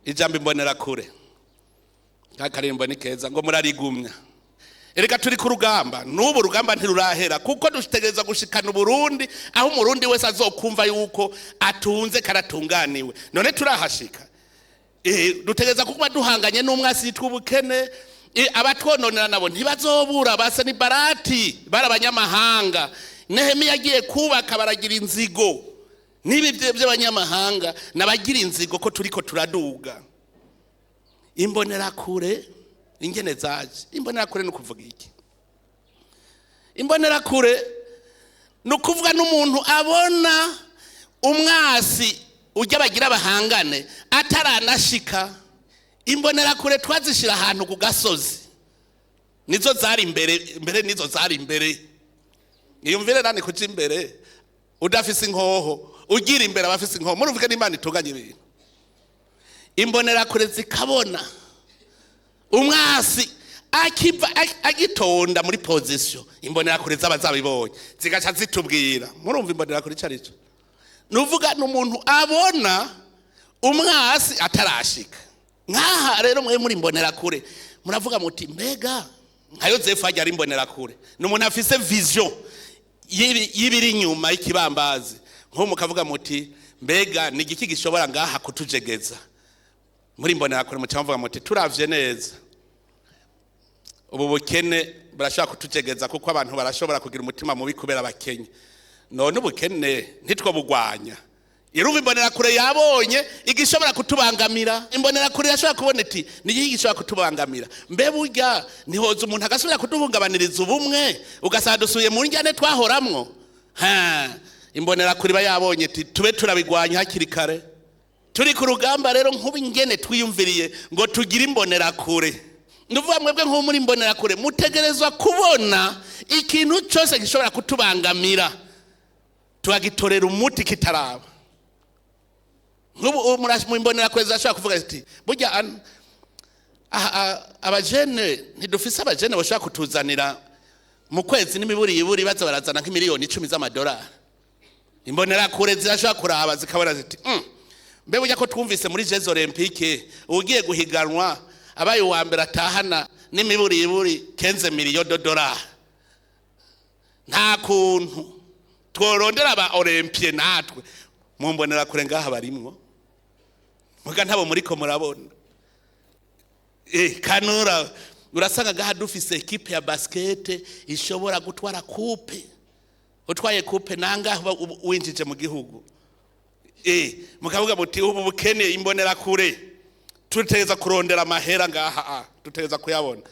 Ijambo imbonerakure, kakarimbo ni keza, ngo murarigumya. Erega turi ku rugamba n'ubu, urugamba ntirurahera, kuko dutegereza gushikana Uburundi aho Umurundi wese azokumva yuko atunze karatunganiwe. None turahashika? Dutegereza kuba duhanganye n'umwasi yitwa ubukene. Abatwononera nabo ntibazobura, basa ni barati bari abanyamahanga. Nehemiya agiye kubaka baragira inzigo. N'ibi by'abanyamahanga nabagira inzigo ko turiko turaduga. Imbonerakure ingene zaje, imbonerakure ni ukuvuga iki? Imbonerakure ni ukuvuga n'umuntu abona umwasi ujya bagira bahangane ataranashika. Imbonerakure twazishyira ahantu ku gasozi, nizo zari imbere mbere, nizo zari imbere. Iyumvire nani kuja imbere udafise inkoho, ugira imbere abafise inkoho. Muruvuge n'Imana itunganye ibintu. Imbonerakure zikabona umwasi akiva agitonda muri position, imbonerakure zaba zabibonye, zigaca zitubwira. Murumva imbonerakure ico arico? Nuvuga ni umuntu abona umwasi atarashika. Nkaha rero mwe muri imbonerakure, muravuga muti mbega nka Yozefu ajya ari imbonerakure, ni umuntu afise vision y'ibiri inyuma y'ikibambazi. Nko mukavuga muti mbega ni igiki gishobora ngaha kutujegeza? Muri imbonerakure muca muvuga muti turavye neza, ubu bukene burashobora kutujegeza, kuko abantu barashobora kugira umutima mubi kubera abakenye. None ubukene ntitwo bugwanya? Irumva imbonerakure yabonye igishobora kutubangamira. Imbonerakure irashobora kubona iti ni iki gishobora kutubangamira? Mbe burya ntihoza umuntu agasubira kuduhungabaniriza ubumwe, ugasanga dusubiye mu njyane twahoramwo? Ha, imbonerakure iba yabonye iti tube turabigwanya hakiri kare. Turi ku rugamba rero. Nk'ubu ingene twiyumviriye ngo tugire imbonerakure, nuvuga mwebwe nk'ubu muri imbonerakure, mutegerezwa kubona ikintu cyose gishobora kutubangamira, tukagitorera umuti kitaraba. Nk'ubu ubu mu imbonerakure zashobora kuvuga ati burya abajene, ntidufise abajene bashobora kutuzanira mu kwezi n'imiburiburi baza barazana nk'imiliyoni 10 z'amadolari? Imbonerakure zirashobora kuraba zikabona ziti mbe burya ko twumvise muri Jeux Olympiques ugiye guhiganwa abaye uwa mbere atahana n'imiburiburi 15 millions de dollars, nta kuntu tworondera aba olympiens natwe? Mu mbonerakure ngaha barimwo, muga ntabo muriko murabona. Kanura urasanga ngaha dufise équipe ya basket ishobora gutwara coupe. Utwaye coupe nangaho uba winjije mu gihugu. Mukavuga muti ubu bukene, imbonerakure tutegereza kurondera amahera ngaha, dutegereza kuyabona.